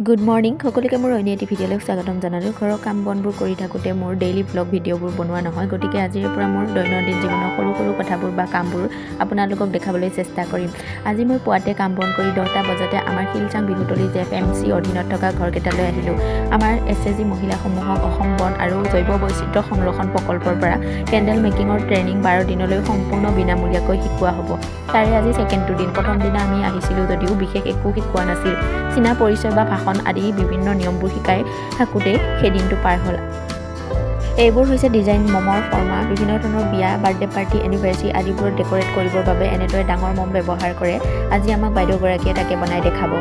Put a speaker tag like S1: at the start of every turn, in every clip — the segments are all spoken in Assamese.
S1: গুড মৰ্ণিং সকলোকে, মোৰ অন্য এটি ভিডিঅ'লৈ স্বাগতম জনালোঁ। ঘৰৰ কাম বনবোৰ কৰি থাকোঁতে মোৰ ডেইলি ব্লগ ভিডিঅ'বোৰ বনোৱা নহয়। গতিকে আজিৰে পৰা মোৰ দৈনন্দিন জীৱনৰ সৰু সৰু কথাবোৰ বা কামবোৰ আপোনালোকক দেখাবলৈ চেষ্টা কৰিম। আজি মই পুৱাতে কাম বন কৰি 10টা বজাতে আমাৰ শিলচাং বিহুতলী জে এফ এম চি অধীনত থকা ঘৰকেইটালৈ আহিলোঁ। আমাৰ এছ এ জি মহিলাসমূহক অসম বন আৰু জৈৱ বৈচিত্ৰ্য সংৰক্ষণ প্ৰকল্পৰ পৰা কেণ্ডেল মেকিঙৰ ট্ৰেইনিং 12 দিনলৈ সম্পূৰ্ণ বিনামূলীয়াকৈ শিকোৱা হ'ব। তাৰে আজি ছেকেণ্ডটো দিন। প্ৰথম দিনা আমি আহিছিলোঁ যদিও বিশেষ একো শিকোৱা নাছিল। চিনা পৰিচয় বা ভাষণ আদি বিভিন্ন নিয়মবোৰ শিকাই থাকোঁতেই সেই দিনটো পাৰ হ'ল। এইবোৰ হৈছে ডিজাইন মমৰ ফৰ্মা। বিভিন্ন ধৰণৰ বিয়া, বাৰ্থডে পাৰ্টি, এনিভাৰ্চাৰী আদিবোৰত ডেক'ৰেট কৰিবৰ বাবে এনেদৰে ডাঙৰ মম ব্যৱহাৰ কৰে। আজি আমাক বাইদেউগৰাকীয়ে তাকে বনাই দেখাব।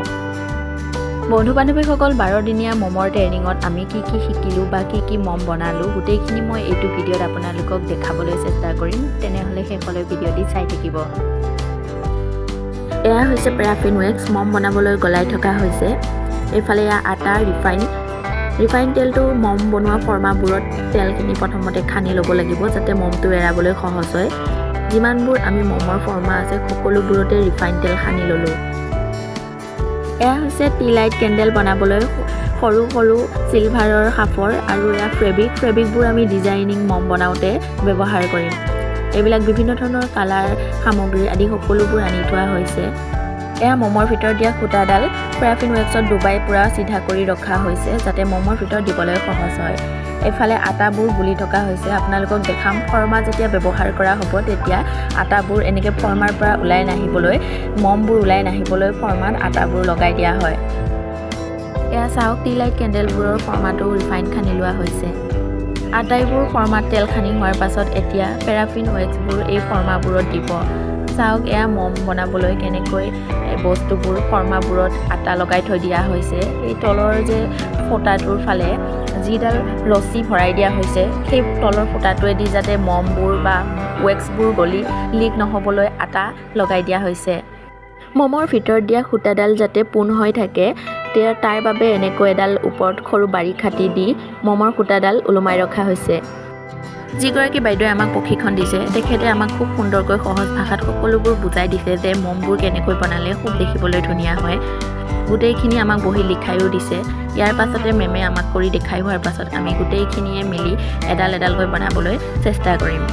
S1: বন্ধু বান্ধৱীসকল, 12 দিনীয়া মমৰ ট্ৰেইনিঙত আমি কি কি শিকিলোঁ বা কি কি মম বনালোঁ, গোটেইখিনি মই এইটো ভিডিঅ'ত আপোনালোকক দেখাবলৈ চেষ্টা কৰিম। তেনেহ'লে শেষলৈ ভিডিঅ'টি চাই থাকিব। এয়া হৈছে পেৰাফিন ৱেক্স, মম বনাবলৈ গলাই থকা হৈছে। এইফালে এয়া আটা, ৰিফাইন। ৰিফাইন তেলটো মম বনোৱা ফৰ্মাবোৰত তেলখিনি প্ৰথমতে সানি ল'ব লাগিব, যাতে মমটো এৰাবলৈ সহজ হয়। যিমানবোৰ আমি মমৰ ফৰ্মা আছে, সকলোবোৰতে ৰিফাইন তেল সানি ল'লোঁ। এয়া হৈছে টি লাইট কেণ্ডেল বনাবলৈ সৰু সৰু চিলভাৰৰ সাঁফৰ আৰু এয়া ফেব্ৰিক। ফেব্ৰিকবোৰ আমি ডিজাইনিং মম বনাওঁতে ব্যৱহাৰ কৰিম। এইবিলাক বিভিন্ন ধৰণৰ কালাৰ সামগ্ৰী আদি সকলোবোৰ আনি থোৱা হৈছে। এয়া মমৰ ভিতৰত দিয়া সূতাডাল পেৰাফিন ৱেক্সত ডুবাই পূৰা চিধা কৰি ৰখা হৈছে, যাতে মমৰ ভিতৰত দিবলৈ সহজ হয়। এইফালে আটাবোৰ গুলি থকা হৈছে। আপোনালোকক দেখাম, ফৰ্মা যেতিয়া ব্যৱহাৰ কৰা হ'ব, তেতিয়া আটাবোৰ এনেকৈ ফৰ্মাৰ পৰা ওলাই নাহিবলৈ, মমবোৰ ওলাই নাহিবলৈ ফৰ্মাত আটাবোৰ লগাই দিয়া হয়। এয়া চাওক, টি লাইট কেণ্ডেলবোৰৰ ফৰ্মাটো ৰিফাইন সানি লোৱা হৈছে। আটাইবোৰ ফৰ্মাত তেল সানি হোৱাৰ পাছত এতিয়া পেৰাফিন ৱেক্সবোৰ এই ফৰ্মাবোৰত দিব। চাওক, এয়া মম বনাবলৈ কেনেকৈ বস্তুবোৰ ফৰ্মাবোৰত আটা লগাই থৈ দিয়া হৈছে। এই তলৰ যে ফুটাটোৰ ফালে যিডাল ৰছী ভৰাই দিয়া হৈছে, সেই তলৰ ফুটাটোৱেদি যাতে মমবোৰ বা ৱেক্সবোৰ গলি লিক নহ'বলৈ আটা লগাই দিয়া হৈছে। মমৰ ভিতৰত দিয়া সূতাডাল যাতে পোন হৈ থাকে, তাৰ বাবে এনেকৈ এডাল ওপৰত সৰু বাৰী খাটি দি মমৰ সূতাডাল ওলোমাই ৰখা হৈছে। যিগৰাকী বাইদেৱে আমাক প্ৰশিক্ষণ দিছে, তেখেতে আমাক খুব সুন্দৰকৈ সহজ ভাষাত সকলোবোৰ বুজাই দিছে যে মমবোৰ কেনেকৈ বনালে খুব দেখিবলৈ ধুনীয়া হয়। গোটেইখিনি আমাক বহি লিখায়ো দিছে। ইয়াৰ পাছতে মেমে আমাক কৰি দেখাই হোৱাৰ পাছত আমি গোটেইখিনিয়ে মিলি এডাল এডালকৈ বনাবলৈ চেষ্টা কৰিম।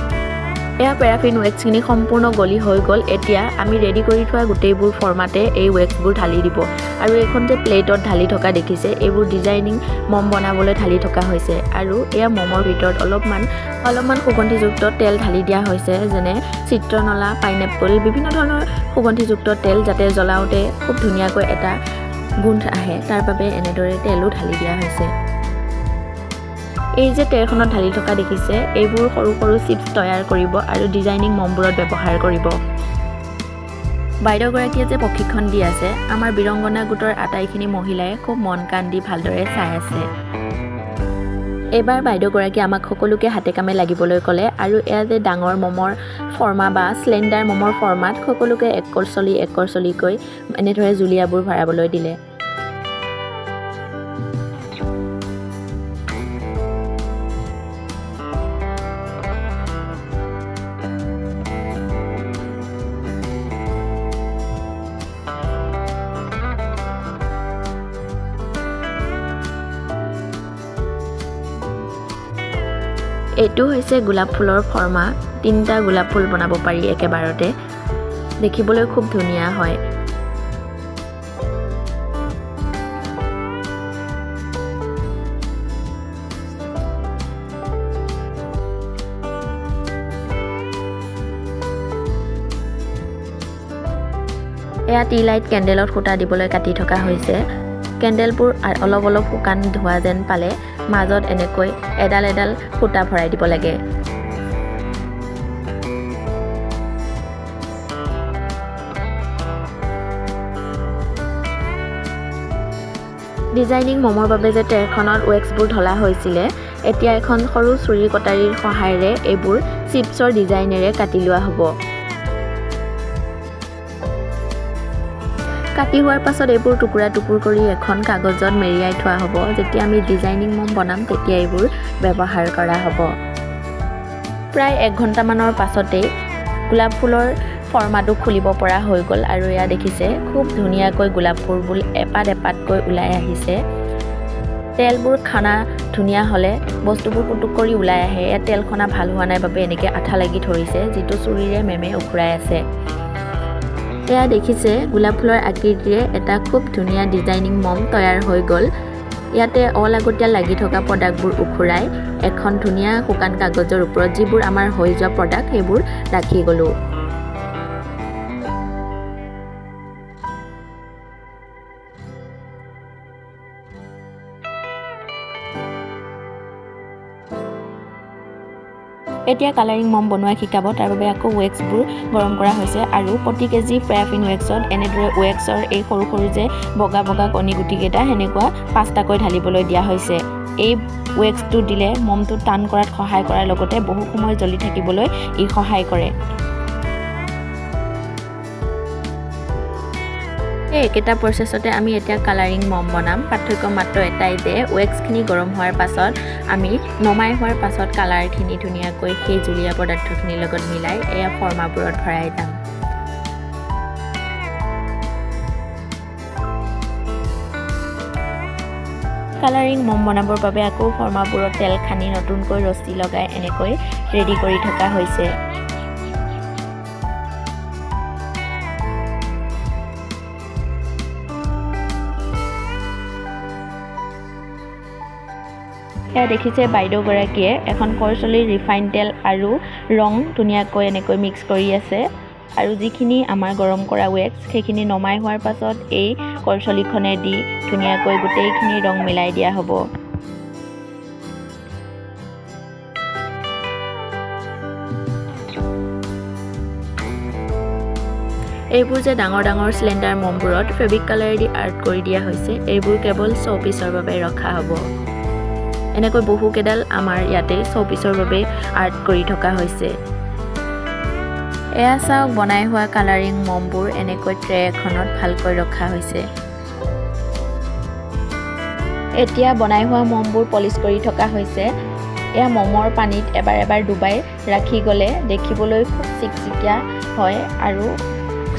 S1: এয়া পেৰাফিন ৱেক্সখিনি সম্পূৰ্ণ গলি হৈ গ'ল। এতিয়া আমি ৰেডি কৰি থোৱা গোটেইবোৰ ফৰ্মাতে এই ৱেক্সবোৰ ঢালি দিব। আৰু এইখন যে প্লেটত ঢালি থকা দেখিছে, এইবোৰ ডিজাইনিং মম বনাবলৈ ঢালি থকা হৈছে। আৰু এয়া মমৰ ভিতৰত অলপমান অলপমান সুগন্ধিযুক্ত তেল ঢালি দিয়া হৈছে, যেনে চিত্ৰনলা, পাইনএপল, বিভিন্ন ধৰণৰ সুগন্ধিযুক্ত তেল, যাতে জ্বলাওঁতে খুব ধুনীয়াকৈ এটা গোন্ধ আহে, তাৰ বাবে এনেদৰে তেলো ঢালি দিয়া হৈছে। এই যে ট্ৰেখনত ঢালি থকা দেখিছে, এইবোৰ সৰু সৰু চিপছ তৈয়াৰ কৰিব আৰু ডিজাইনিং মমবোৰত ব্যৱহাৰ কৰিব। বাইদেউগৰাকীয়ে যে প্ৰশিক্ষণ দি আছে, আমাৰ বীৰংগনা গোটৰ আটাইখিনি মহিলাই খুব মন কাণ দি ভালদৰে চাই আছে। এইবাৰ বাইদেউগৰাকীয়ে আমাক সকলোকে হাতে কামে লাগিবলৈ ক'লে। আৰু এয়া যে ডাঙৰ মমৰ ফৰ্মা বা চিলিণ্ডাৰ মমৰ ফৰ্মাত সকলোকে এক কৰচলি এক কৰচলিকৈ এনেদৰে জুলীয়াবোৰ ভৰাবলৈ দিলে। এইটো হৈছে গোলাপ ফুলৰ ফৰ্মা। তিনিটা গোলাপ ফুল বনাব পাৰি একেবাৰতে। দেখিবলৈ খুব ধুনীয়া হয়। এয়া টি লাইট কেণ্ডেলত সূতা দিবলৈ কাটি থকা হৈছে। কেণ্ডেলবোৰ অলপ অলপ শুকান ধোৱা যেন পালে মাজত এনেকৈ এডাল এডাল সূতা ভৰাই দিব লাগে। ডিজাইনিং মমৰ বাবে যে ট্ৰেখনত ৱেক্সবোৰ ঢলা হৈছিলে, এতিয়া এখন সৰু চুৰি কটাৰীৰ সহায়েৰে এইবোৰ চিপছৰ ডিজাইনেৰে কাটি লোৱা হ'ব। কাটি হোৱাৰ পাছত এইবোৰ টুকুৰা টুকুৰ কৰি এখন কাগজত মেৰিয়াই থোৱা হ'ব। যেতিয়া আমি ডিজাইনিং মম বনাম, তেতিয়া এইবোৰ ব্যৱহাৰ কৰা হ'ব। প্ৰায় এক ঘণ্টামানৰ পাছতেই গোলাপ ফুলৰ ফৰ্মাটো খুলিব পৰা হৈ গ'ল আৰু এয়া দেখিছে খুব ধুনীয়াকৈ গোলাপ ফুলবোৰ এপাত এপাতকৈ ওলাই আহিছে। তেলবোৰ খানা ধুনীয়া হ'লে বস্তুবোৰ পুতুক কৰি ওলাই আহে। ইয়াত তেল খনা ভাল হোৱা নাই বাবে এনেকৈ আঠা লাগি ধৰিছে, যিটো চুৰিৰে মেমে উখুৰাই আছে। এয়া দেখিছে গোলাপ ফুলৰ আকৃতিৰে এটা খুব ধুনীয়া ডিজাইনিং মম তৈয়াৰ হৈ গ'ল। ইয়াতে অলাগতিয়াল লাগি থকা প্ৰডাক্টবোৰ উখুৰাই এখন ধুনীয়া শুকান কাগজৰ ওপৰত যিবোৰ আমাৰ হৈ যোৱা প্ৰডাক্ট সেইবোৰ ৰাখি গ'লোঁ। এতিয়া কালাৰিং মম বনোৱা শিকাব, তাৰ বাবে আকৌ ৱেক্সবোৰ গৰম কৰা হৈছে আৰু প্ৰতি কেজি পেৰাফিন ৱেক্সত এনেদৰে ৱেক্সৰ এই সৰু সৰু যে বগা বগা কণী গুটিকেইটা সেনেকুৱা 5টাকৈ ঢালিবলৈ দিয়া হৈছে। এই ৱেক্সটো দিলে মমটো টান কৰাত সহায় কৰাৰ লগতে বহু সময় জ্বলি থাকিবলৈ ই সহায় কৰে। এই একেটা প্ৰচেছতে আমি এতিয়া কালাৰিং মম বনাম। পাৰ্থক্য মাত্ৰ এটাই যে ৱেক্সখিনি গৰম হোৱাৰ পাছত আমি নমাই হোৱাৰ পাছত কালাৰখিনি ধুনীয়াকৈ সেই জুলীয়া পদাৰ্থখিনিৰ লগত মিলাই এয়া ফৰ্মাবোৰত ভৰাই যাম। কালাৰিং মম বনাবৰ বাবে আকৌ ফৰ্মাবোৰত তেল সানি নতুনকৈ ৰছী লগাই এনেকৈ ৰেডি কৰি থকা হৈছে। এয়া দেখিছে বাইদেউগৰাকীয়ে এখন কৰচলিৰ ৰিফাইন তেল আৰু ৰং ধুনীয়াকৈ এনেকৈ মিক্স কৰি আছে আৰু যিখিনি আমাৰ গৰম কৰা ৱেক্স সেইখিনি নমাই হোৱাৰ পাছত এই কৰচলিখনে দি ধুনীয়াকৈ গোটেইখিনি ৰং মিলাই দিয়া হ'ব। এইবোৰ যে ডাঙৰ ডাঙৰ চিলিণ্ডাৰ মমবোৰত ফেব্ৰিক কালাৰেদি আৰ্ট কৰি দিয়া হৈছে, এইবোৰ কেৱল শ্ব'পিচৰ বাবে ৰখা হ'ব। এনেকৈ বহুকেইডাল আমাৰ ইয়াতে শ্ব'পিচৰ বাবে আৰ্ট কৰি থকা হৈছে। এয়া চাওক বনাই হোৱা কালাৰিং মমবোৰ এনেকৈ ট্ৰে এখনত ভালকৈ ৰখা হৈছে। এতিয়া বনাই হোৱা মমবোৰ পলিচ কৰি থকা হৈছে। এয়া মমৰ পানীত এবাৰ এবাৰ ডুবাই ৰাখি গ'লে দেখিবলৈ খুব চিকচিকীয়া হয় আৰু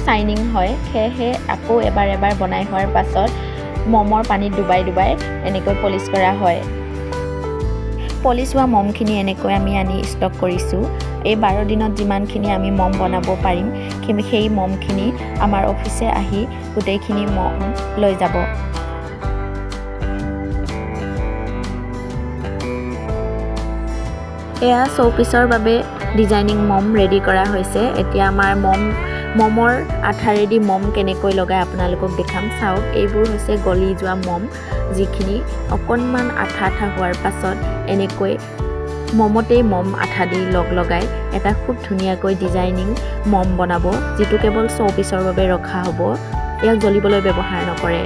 S1: চাইনিং হয়। সেয়েহে আকৌ এবাৰ এবাৰ বনাই হোৱাৰ পাছত মমৰ পানীত ডুবাই ডুবাই এনেকৈ পলিচ কৰা হয়। পলিচ হোৱা মমখিনি এনেকৈ আমি আনি ষ্টক কৰিছোঁ। এই 12 দিনত যিমানখিনি আমি মম বনাব পাৰিম সেই মমখিনি আমাৰ অফিচে আহি গোটেইখিনি মম লৈ যাব। এয়া শ্ব'পিচৰ বাবে ডিজাইনিং মম ৰেডি কৰা হৈছে। এতিয়া আমাৰ মমৰ আঠাৰেদি মম কেনেকৈ লগাই আপোনালোকক দেখাম। চাওক, এইবোৰ হৈছে গলি যোৱা মম, যিখিনি অকণমান আঠা আঠা হোৱাৰ পাছত এনেকৈ মমতেই মম আঠা দি লগ লগাই এটা খুব ধুনীয়াকৈ ডিজাইনিং মম বনাব, যিটো কেৱল শ্ব'পিচৰ বাবে ৰখা হ'ব, ইয়াক জ্বলিবলৈ ব্যৱহাৰ নকৰে।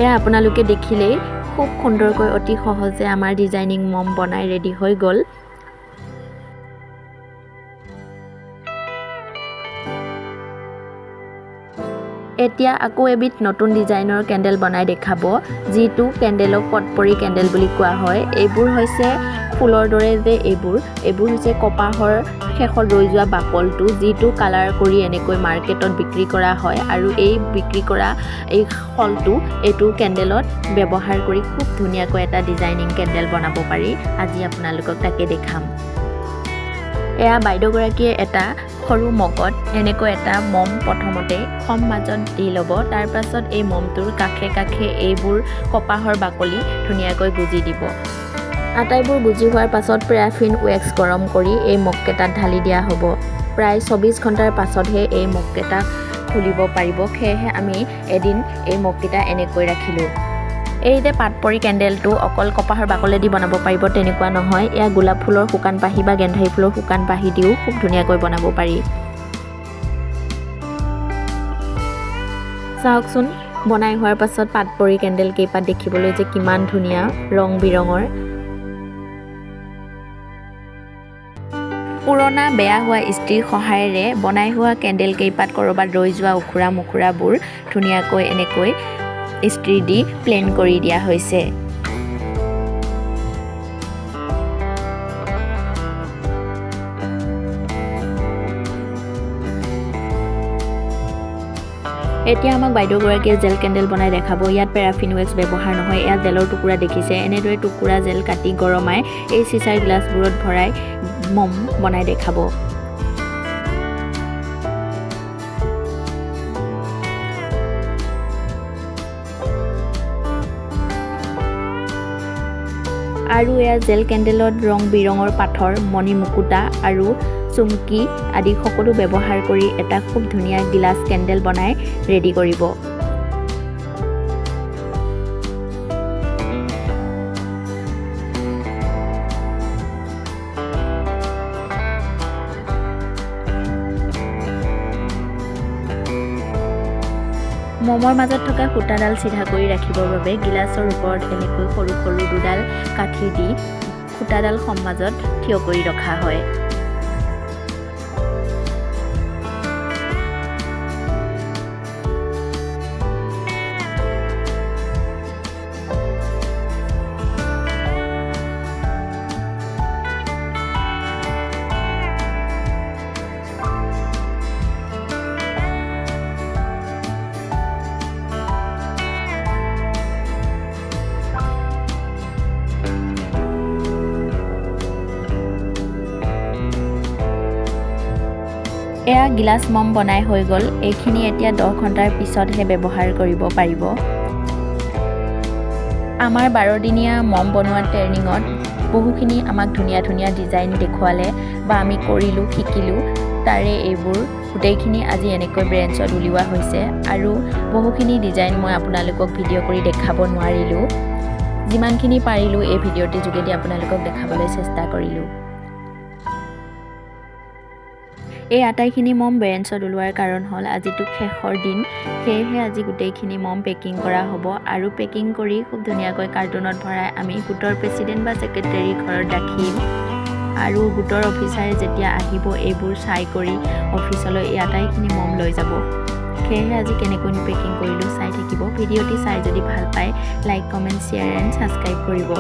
S1: এয়া আপোনালোকে দেখিলেই খুব সুন্দৰকৈ অতি সহজে আমাৰ ডিজাইনিং মম বনাই ৰেডি হৈ গ'ল। এতিয়া আকৌ এবিধ নতুন ডিজাইনৰ কেণ্ডেল বনাই দেখাব, যিটো কেণ্ডেলক পটপৰি কেণ্ডেল বুলি কোৱা হয়। এইবোৰ হৈছে ফুলৰ দৰে যে এইবোৰ হৈছে কপাহৰ শেষত ৰৈ যোৱা বাকলটো, যিটো কালাৰ কৰি এনেকৈ মাৰ্কেটত বিক্ৰী কৰা হয় আৰু এই বিক্ৰী কৰা এই ফলটো এইটো কেণ্ডেলত ব্যৱহাৰ কৰি খুব ধুনীয়াকৈ এটা ডিজাইনিং কেণ্ডেল বনাব পাৰি। আজি আপোনালোকক তাকে দেখাম। এয়া বাইদেউগৰাকীয়ে এটা সৰু মগত এনেকৈ এটা মম প্ৰথমতে খম মাজত দি ল'ব, তাৰ পাছত এই মমটোৰ কাষে কাষে এইবোৰ কপাহৰ বাকলি ধুনীয়াকৈ গুজি দিব। আটাইবোৰ গুজি হোৱাৰ পাছত পেৰাফিন ৱেক্স গৰম কৰি এই মগকেইটাত ঢালি দিয়া হ'ব। প্ৰায় 24 ঘণ্টাৰ পাছতহে এই মগকেইটা খুলিব পাৰিব, সেয়েহে আমি এদিন এই মগকেইটা এনেকৈ ৰাখিলোঁ। এই যে পাতপৰি কেণ্ডেলটো অকল কপাহৰ বাকলেদি বনাব পাৰিব তেনেকুৱা নহয়, এয়া গোলাপ ফুলৰ শুকান পাহি বা গেন্ধাৰী ফুলৰ শুকান পাহি দিও খুব ধুনীয়াকৈ বনাব পাৰি। চাওকচোন বনাই হোৱাৰ পাছত পাতপৰি কেণ্ডেল কেইপাত দেখিবলৈ যে কিমান ধুনীয়া ৰং বিৰঙৰ। পুৰণা বেয়া হোৱা ইস্ত্ৰিৰ সহায়েৰে বনাই হোৱা কেণ্ডেল কেইপাত ক'ৰবাত ৰৈ যোৱা উখুৰা মুখুৰাবোৰ ধুনীয়াকৈ এনেকৈ ইস্ত্ৰি দি প্লেন কৰি দিয়া হৈছে। এতিয়া আমাক বাইদেউগৰাকীয়ে জেল কেণ্ডেল বনাই দেখাব। ইয়াত পেৰাফিন ৱেক্স ব্যৱহাৰ নহয়, ইয়াত জেলৰ টুকুৰা দেখিছে। এনেদৰে টুকুৰা জেল কাটি গৰমাই এই চিচাৰ গ্লাছবোৰত ভৰাই মম বনাই দেখাব। আৰু এয়া জেল কেণ্ডেলত ৰং বিৰঙৰ পাথৰ, মণি মুকুতা আৰু চুমকি আদি সকলো ব্যৱহাৰ কৰি এটা খুব ধুনীয়া গিলাচ কেণ্ডেল বনাই ৰেডি কৰিব। মমৰ মাজত থকা সূতাডাল চিধা কৰি ৰাখিবৰ বাবে গিলাচৰ ওপৰত এনেকৈ সৰু সৰু দুডাল কাঠি দি সূতাডাল সমাজত থিয় কৰি ৰখা হয়। এয়া গিলাচ মম বনাই হৈ গ'ল। এইখিনি এতিয়া 10 ঘণ্টাৰ পিছতহে ব্যৱহাৰ কৰিব পাৰিব। আমাৰ 12 দিনীয়া মম বনোৱা ট্ৰেইনিঙত বহুখিনি আমাক ধুনীয়া ধুনীয়া ডিজাইন দেখুৱালে বা আমি কৰিলোঁ, শিকিলোঁ। তাৰে এইবোৰ গোটেইখিনি আজি এনেকৈ ব্ৰেঞ্চত উলিওৱা হৈছে আৰু বহুখিনি ডিজাইন মই আপোনালোকক ভিডিঅ' কৰি দেখাব নোৱাৰিলোঁ। যিমানখিনি পাৰিলোঁ, এই ভিডিঅ'টিৰ যোগেদি আপোনালোকক দেখাবলৈ চেষ্টা কৰিলোঁ। এই আটাইখিনি মম বেঞ্চত ওলোৱাৰ কাৰণ হ'ল, আজিতো শেষৰ দিন। সেয়েহে আজি গোটেইখিনি মম পেকিং কৰা হ'ব আৰু পেকিং কৰি খুব ধুনীয়াকৈ কাৰ্টুনত ভৰাই আমি গোটৰ প্ৰেচিডেণ্ট বা ছেক্ৰেটেৰীৰ ঘৰত ৰাখিম আৰু গোটৰ অফিচাৰে যেতিয়া আহিব, এইবোৰ চাই কৰি অফিচলৈ এই আটাইখিনি মম লৈ যাব। সেয়েহে আজি কেনেকৈনো পেকিং কৰিলোঁ চাই থাকিব। ভিডিঅ'টি চাই যদি ভাল পায়, like, comment, share and subscribe কৰিব।